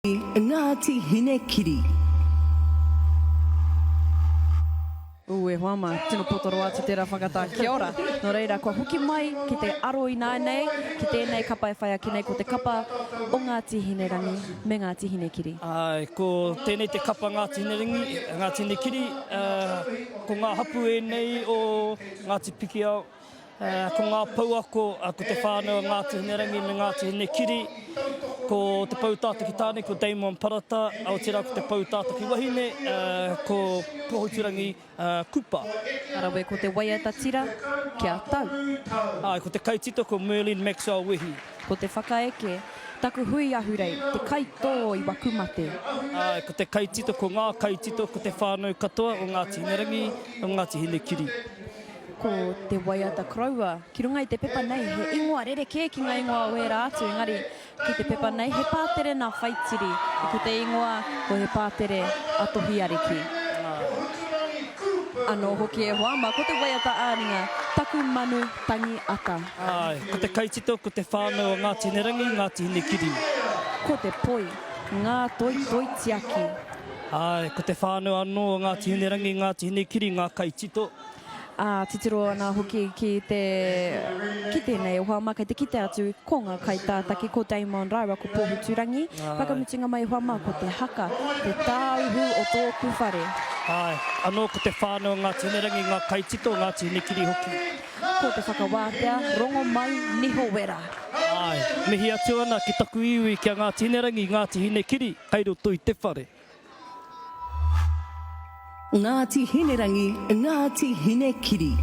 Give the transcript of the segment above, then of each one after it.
Ngāti Hinekiri. Ū, e hoa mā, tino poto rawa atu tērā whakatā. Kia ora. Nō reira, kua hoki mai ki te aro ināianei, ki tēnei kapa e whai ake nei, ko te kapa o Ngāti Hinerangi me Ngāti Hinekiri. Āe, ko tēnei te kapa Ngāti Hinerangi, Ngāti Hinekiri, ko ngā hapū ēnei o Ngāti Pikiao, Ko ngā pouako, ko te whānau o Ngāti Hinerangi me Ngāti Hinekiri, ko te pou tātaki tāne ko Damon Parata, otirā ko te pou tātaki wahine ko Pohuturangi Kupa. Ka rawe ko te waiata tira, kia tau. Āe, ko te kaitito ko Merlene Maxwell Wehi. Ko te whakaeke, taku hui ahurei, te kaitō i waku mate. Āe, ko te kaitito ko ngā kaitito ko te whānau katoa o Ngāti Hinerangi, o Ngāti Hinekiri. Ko te waiata koroua ki runga i te pepa nei he ingoa rerekē ki ngā ingoa o ērā atu engari ki te pepa nei he pātere nā Whaitiri ko te ingoa ko He Pātere a Tohi Ariki. Anō hoki e hoa ma ko te waiata ā-ringa Taku Manu Tangi Ata. Āe, ko te kaitito ko te whānau o Ngāti Hinerangi, Ngāti Hinekiri. Ko te poi, ngā toitoi tiaki. Āe, ko te whānau anō o Ngāti Hinerangi, Ngāti Hinekiri ngā kaitito. Ā, titiro ana hoki ki te, ki tēnei e hoa mā, kei te kite atu ko ngā kaitātaki, ko Damon rāua ko Pōhuturangi. Whakamutunga mai e hoa mā, ko te haka, te tāuhu o tōku whare. Āe, anō ko te whānau o Ngāti Hinerangi, ngā kaitito, Ngāti Hinekiri hoki. Ko te whakawātea, Rongomai Niho Wera. Āe, mihi atu ana ki taku iwi, ki a Ngāti Hinerangi, Ngāti Hinekiri, kei roto i te whare. Ngāti Hinerangi, Ngāti Hinekiri.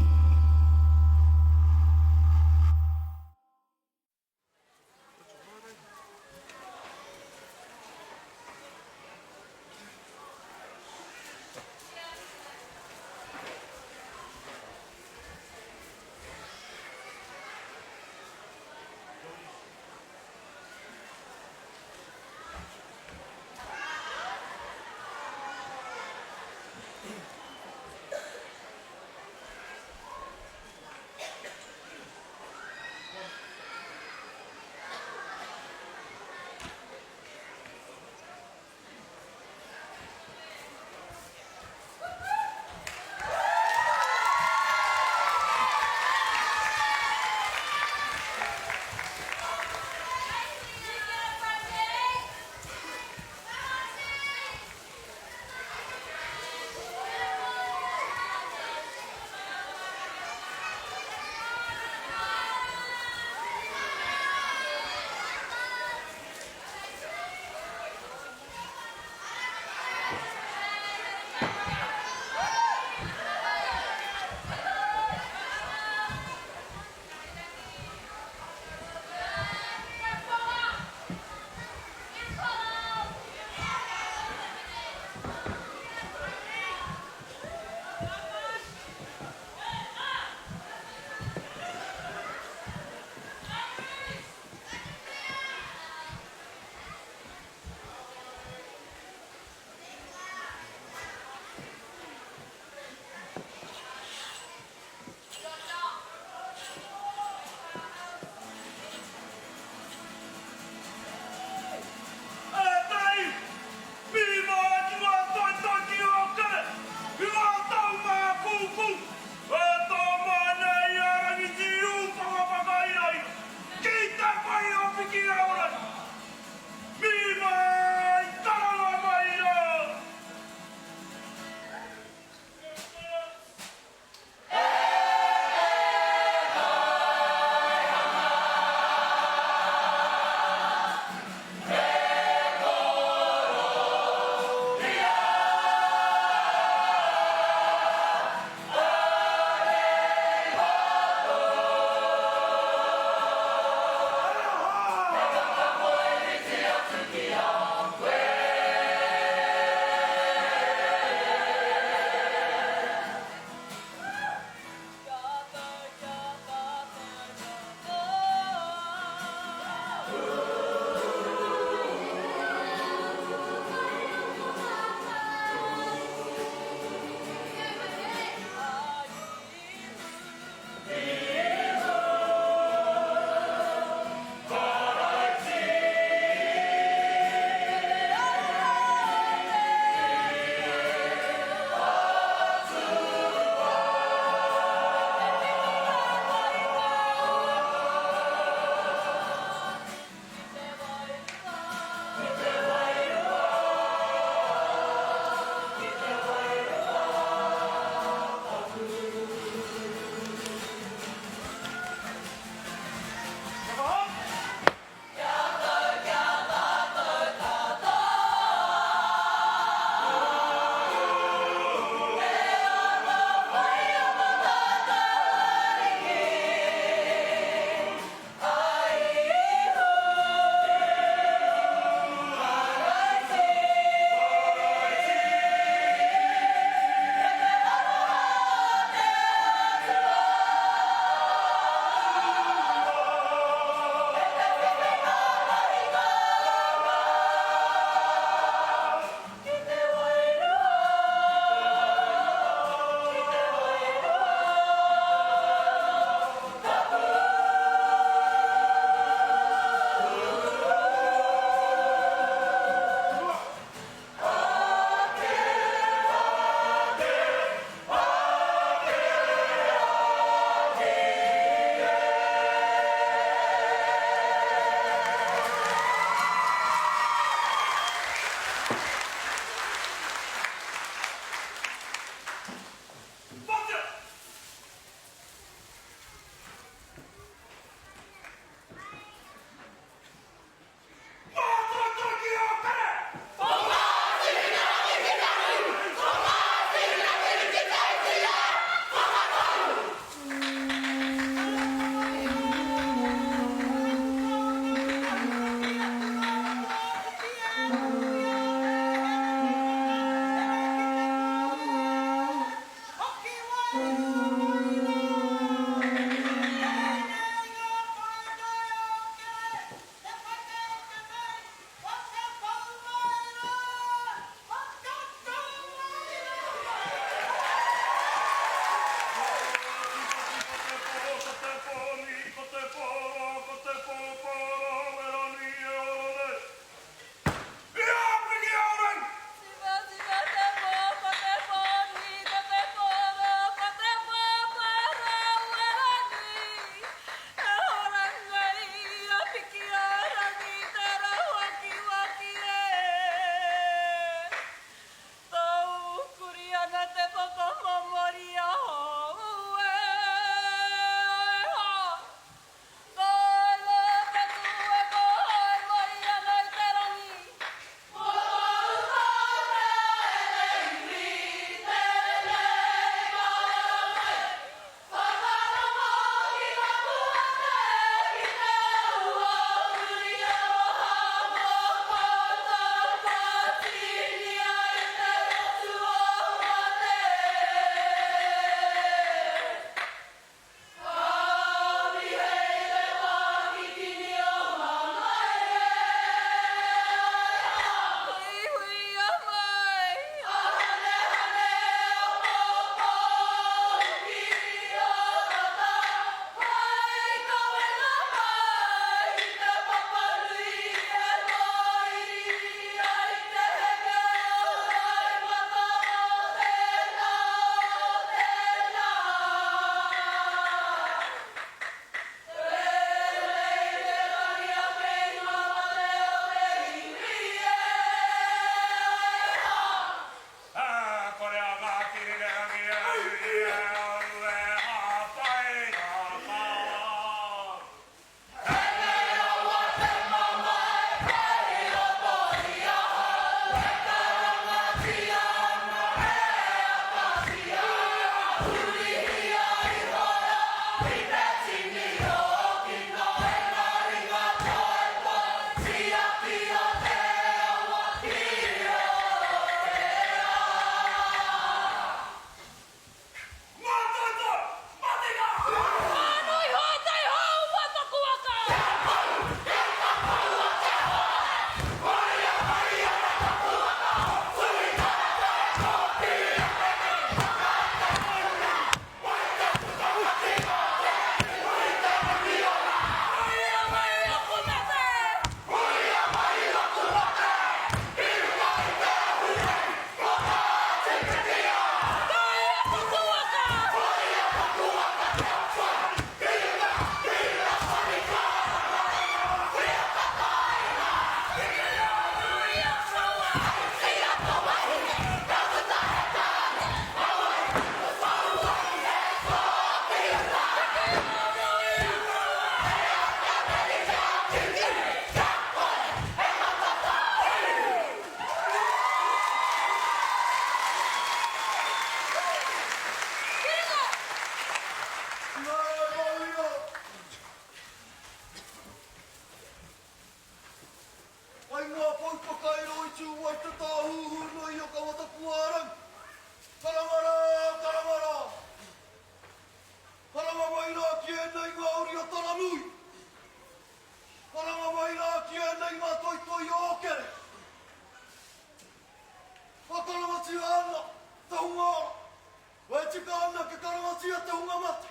karangatia ana te hunga ora, e tika ana kia karangatia te hunga mate.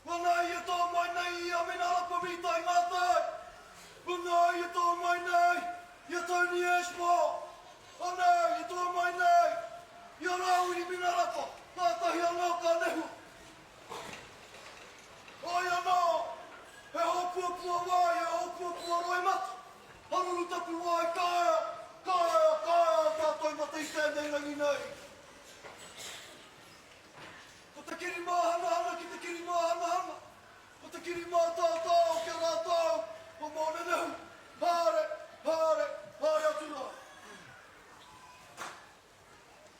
Nana i e tō mai nei i a Minarapa Mītai Ngātai. Nana i e tō mai nei i a Tony Ashmore. Nana i e tō mai nei i a Rāwiri Minarapa, kātahi anō ka nehua. Hoi anō, he hōpuapua wai, he hōpuapua roimata, haruru tapuwae ka ea, ka ea, ka ea tātou mate i tēnei rangi nei. Ko te kiri māhanahana ki te kiri māhanahana, ko te kiri mātātao ki a rātou ko Mōnenehu, haere, haere, haere atu rā.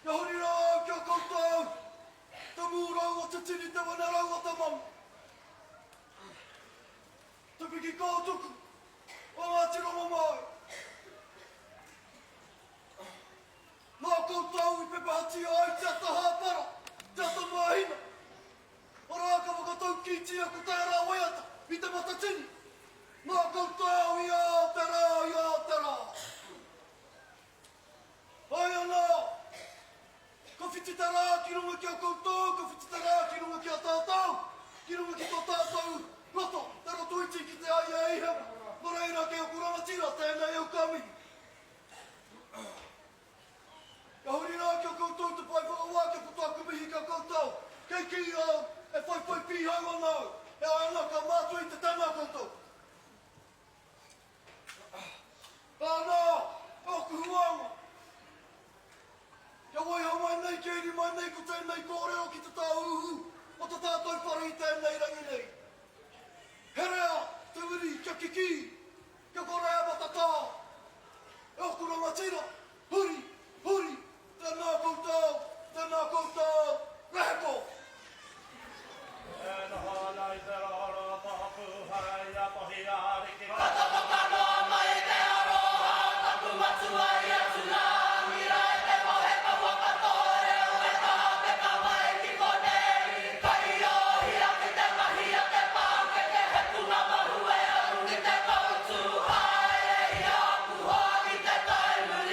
Kia huri rā au ki a koutou, te mūrau o te tini, te wenerau o te mano. Te piki kōtuku o Ngāti Rongomai. Nā koutou i pepehatia ai te ata hāpara, te ata māhina. Arā ka whakataukītia ko tērā waiata i Te Matatini. Nā koutou i ā te rā, i ā te rā. Hai ana, ka whiti te rā ki runga ki a koutou, ka whiti te rā ki runga ki a tātou, ki runga ki tō tātou roto, te Rotoiti ki te ai e Ihewa. Nō reira kei aku rangatira tēnei au ka mihi. Ka huri rā ki a koutou te pae whakawā kia puta aku mihi ki a koutou. Kei kī au, e whaiwhai pīhau ana au, e ai ana ka mātua i te tēnā koutou. Āna, ōku huānga. Kia waiho mai nei, kia iri mai nei ko tēnei kōrero ki te tāhuhu o ta tātou whare i tēnei rangi nei. Herea te wiri kia kikī, Kia kore e matatā, e oku rangatira, huri, huri, tēnā koutou, tēnā koutou, reheko! E noho ana i te rohoroho tohopu hei a Tohi Ariki. Ka tapaka noa mai te aroha o taku matua i a Turangira e te mohe kauaka tō reo e tāpeka mai ki konei Kai ōhia ki te mahi a te pākeke he punga mahue au ki te koutu haere i aku hoa ki te tai muri.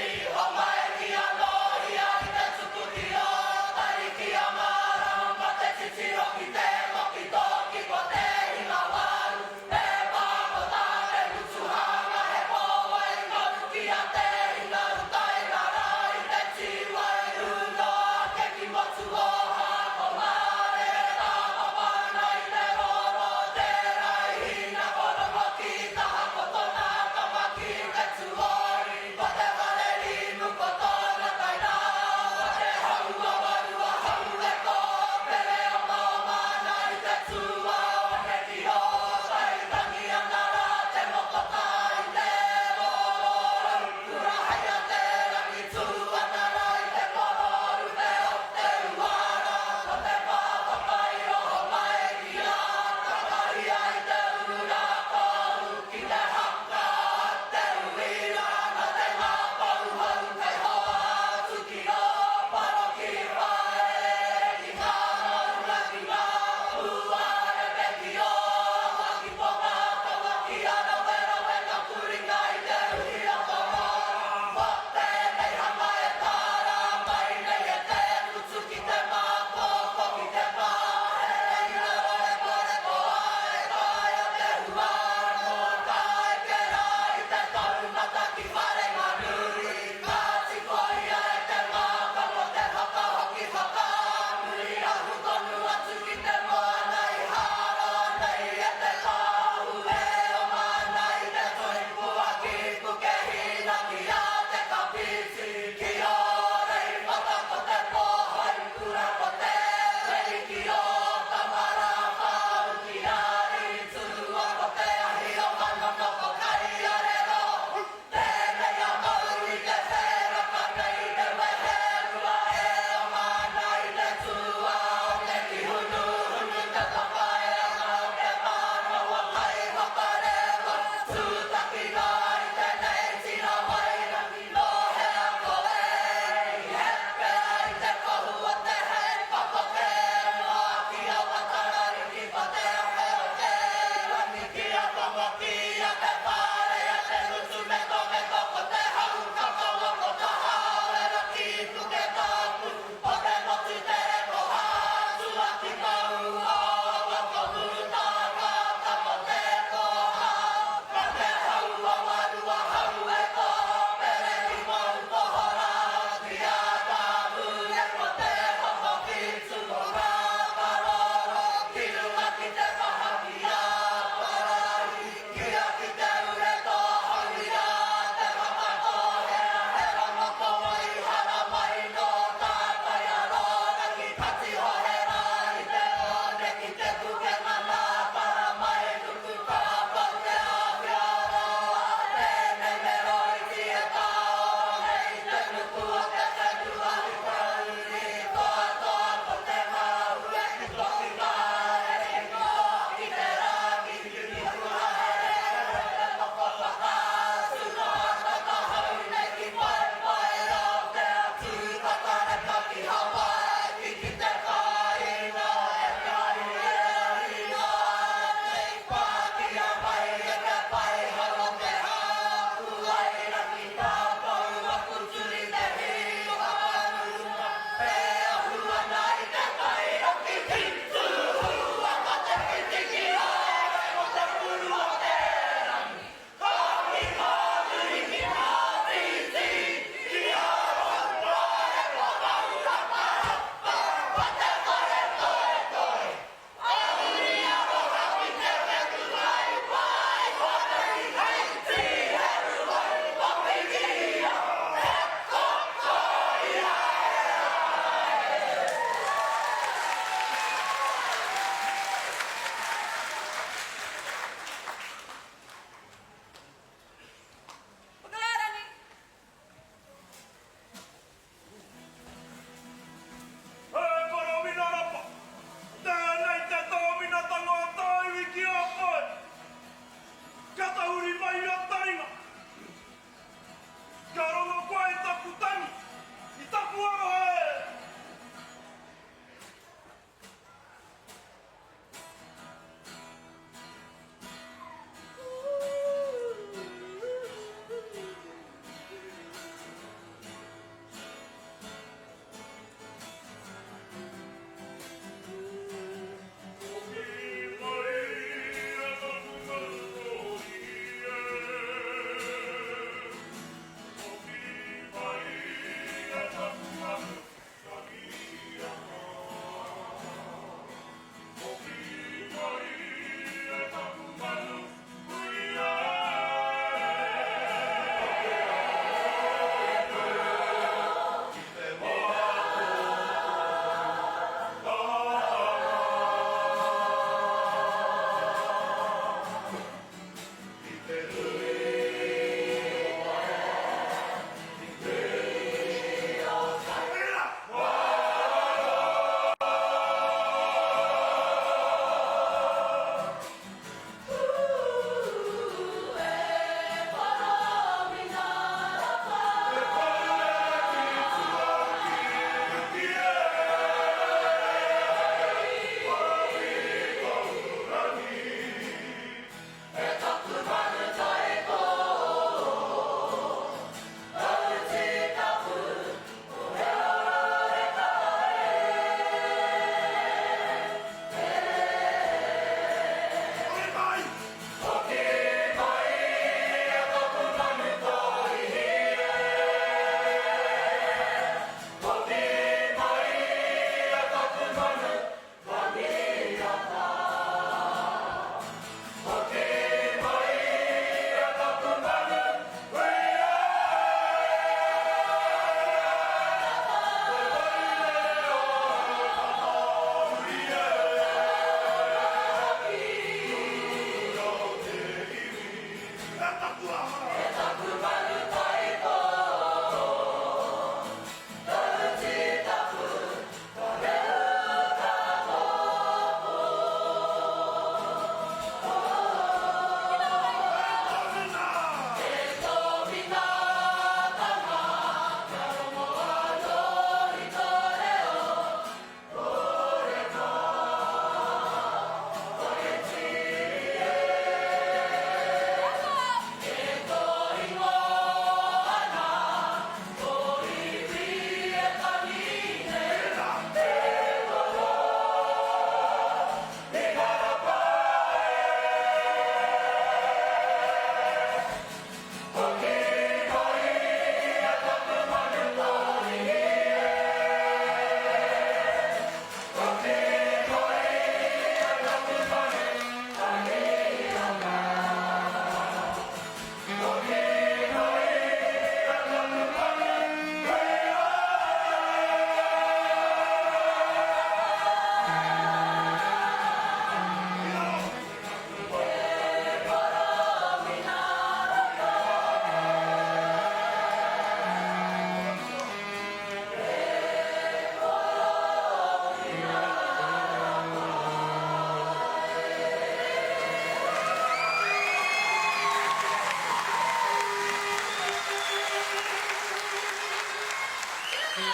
Give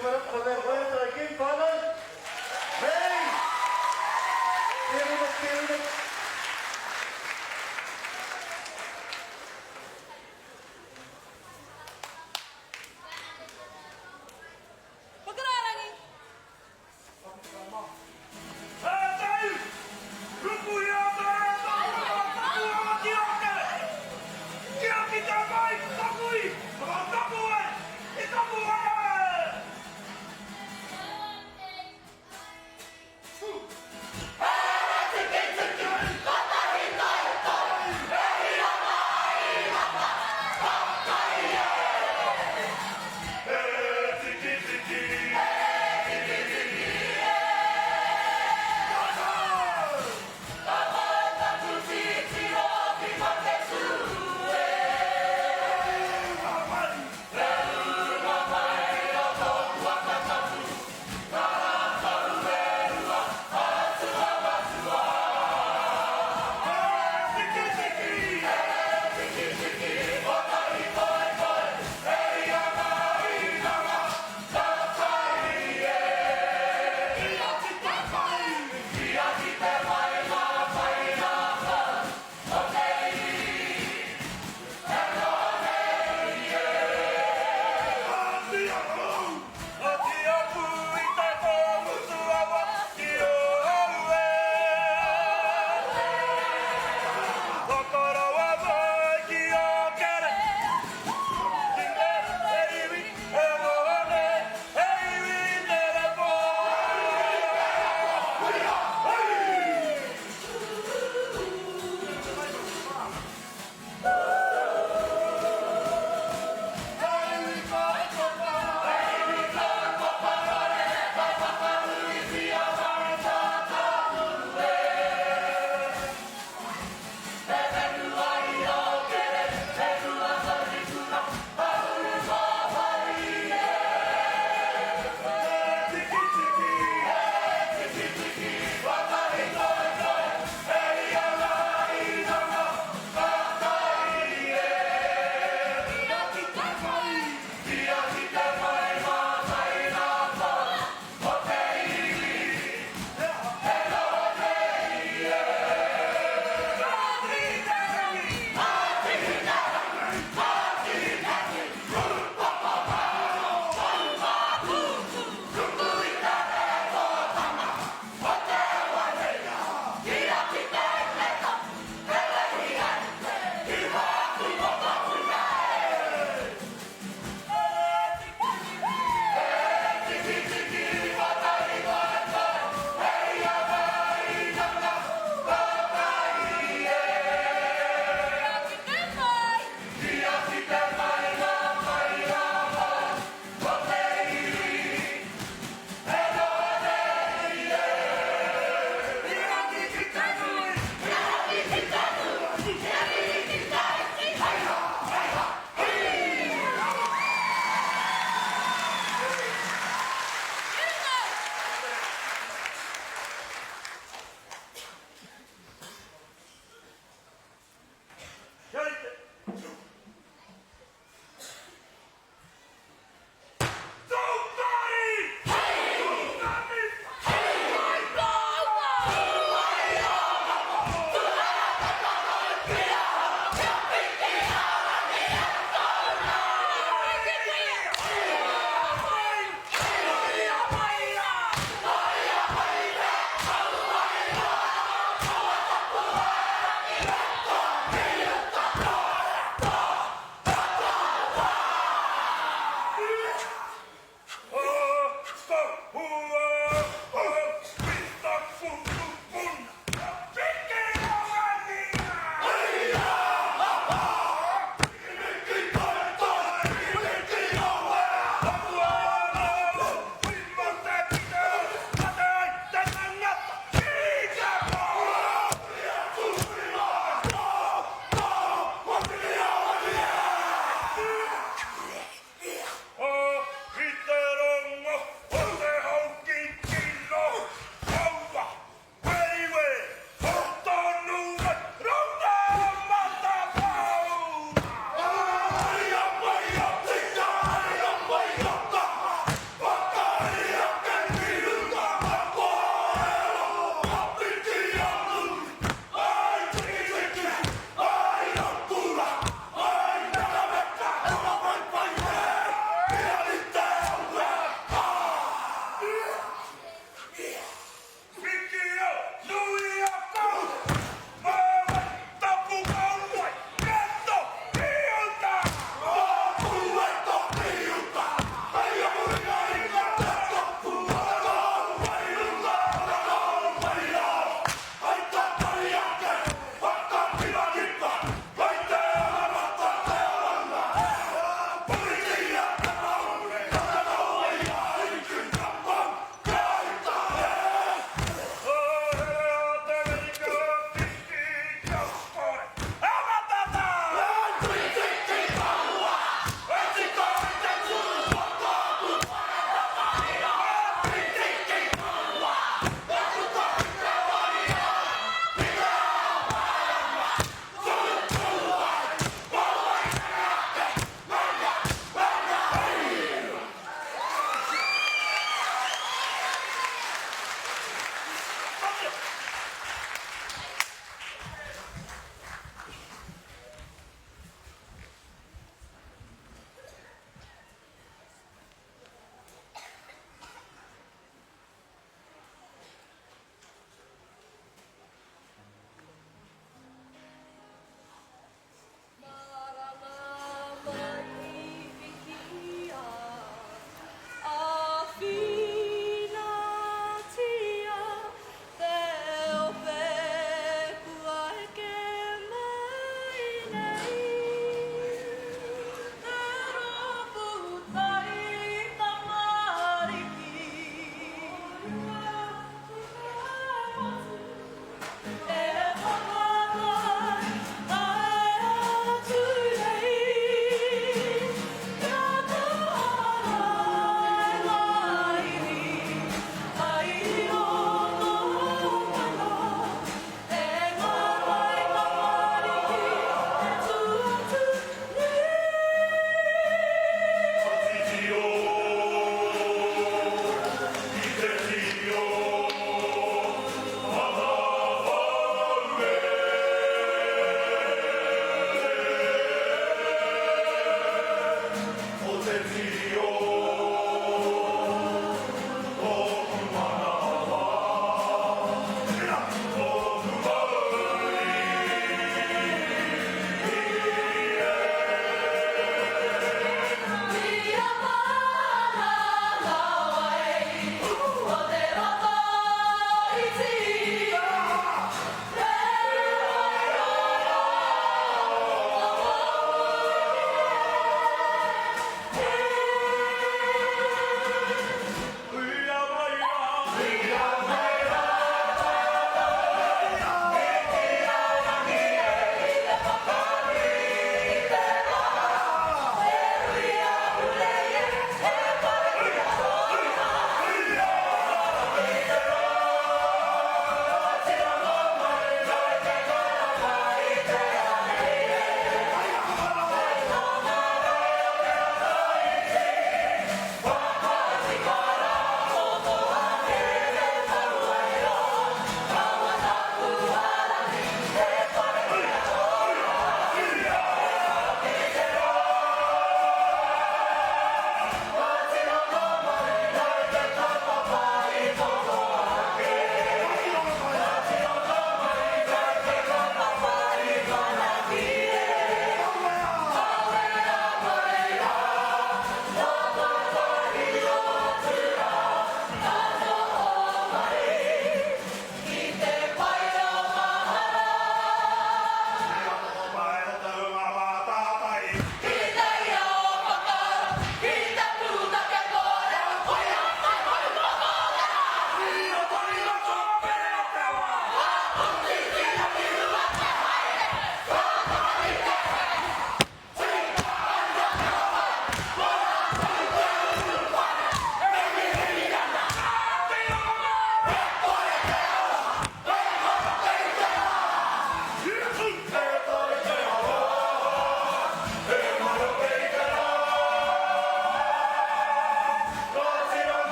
it up for that waiata again, whānau. Hey! Feeling it, feeling it. Whakarārangi!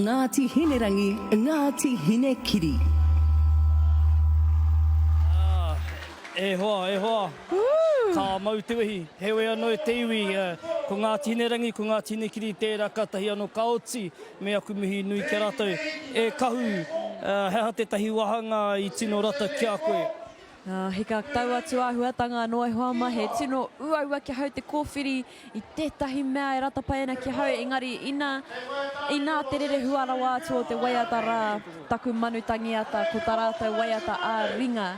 Ngāti Hinerangi, Ngāti Hinekiri. E hoa, e hoa, ka mau te wehi. Heoi anō e te iwi, ko Ngāti Hinerangi, ko Ngāti Hinekiri tērā kātahi anō ka oti me aku mihi nui ki a rātou. E Kahu, he aha tētahi wāhanga i tino rata ki a koe? Hika, taua tūāhuatanga anō e hoa mā, he tino uaua ki ahau te kōwhiri i tētahi mea e rata pai ana ki ahau, engari ina, inā te rerehua rawa atu o te waiata rā, taku manu tangiata, ko tā rātou waiata ā-ringa,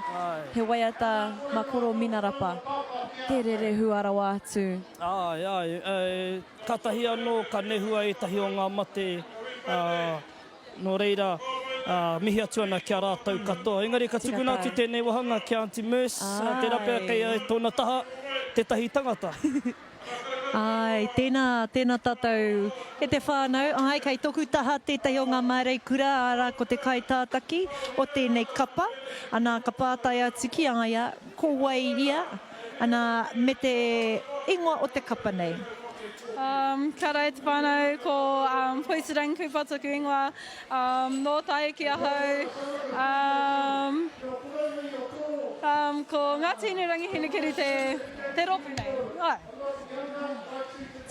he waiata mā Koro Minarapa, te rerehua rawa atu. Āe, āe, kātahi anō ka nehua ētahi o ngā mate, ā, Nō reira, mihi atu ana ki a rātou katoa. Engari ka tukuna atu tēnei wāhanga ki a Aunty Merce, tērā pea kei tōna taha tētahi tangata. Āe, tēnā, tēnā tātou e te whānau. Āe, kei toku taha tētahi o ngā māreikura, arā, ko te kaitātaki o tēnei kapa. Anā, ka pātai atu ki a ia, ko wai ia, anā, me te ingoa o te kapa nei. Um, kia ora e te whānau, ko um, Poiturangi Kupa toku ingoa, um, nō Tāiki ahau, um, um, ko Ngāti Hinerangi Hinekiri te, te rōpū nei. Ai.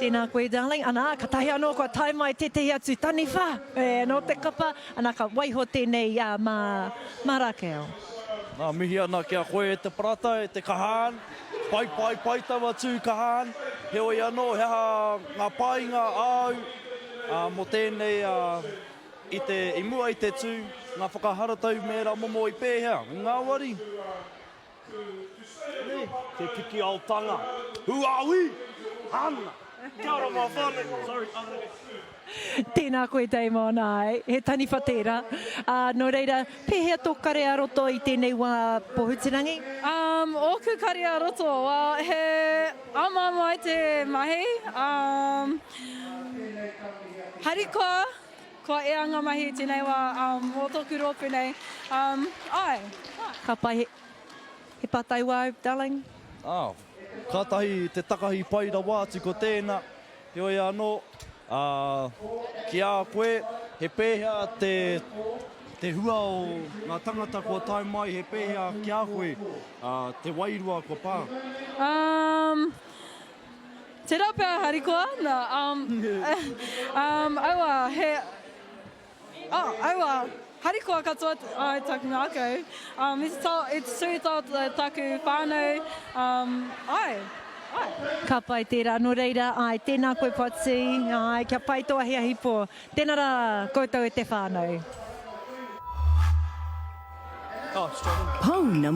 Tēnā koe, darling. Anā, katahi anō kua tae mai tētehi atu taniwha, e, nō te kapa, anā, ka waiho tēnei uh, mā, mā Raquel. Nā, mihi ana ki a koe e te parata, e te kahaan. Pai, pai, pai taua tū kahaan. Heoi anō, he aha ngā painga āu mō tēnei i te, i mua i te tū, ngā whakaharatau me ērā momo i pēhea? I ngāwari? Nē? Te pikiaotanga. Huawi! Hana! Kia ora my whānau. Sorry. Tēnā koe Damon, āe, he taniwha tērā. Ā, nō reira, pēhea tō kare ā-roto i tēnei wā Pōhuturangi? Um, ōku kare ā-roto, well, he amaamai te mahi, um, harikoa, kua ea ngā mahi i tēnei wā, um, mō tōku rōpū nei, um, āe, āe. Ka pai, he, he pātai wāu, darling? Ā, kātahi te takahi pai rawa atu ko tēnā. Heoi anō, ā, ki a koe, he pēhea te, te hua o ngā tangata kua tae mai, he pēhea ki a koe, ā, te wairua kua pā? Um, tērā pea harikoa, nā, um, um, aua, he, Oh, aua, harikoa katoa ai taku ngākau. Um, i te tau, i te tū tau taku whānau, um, ai, ai. Ka pai tērā, nō reira, āe, tēnā koe Potsy, āe, kia pai tō ahiahi pō. Tēnā rā koutou e te whānau. Pounamu.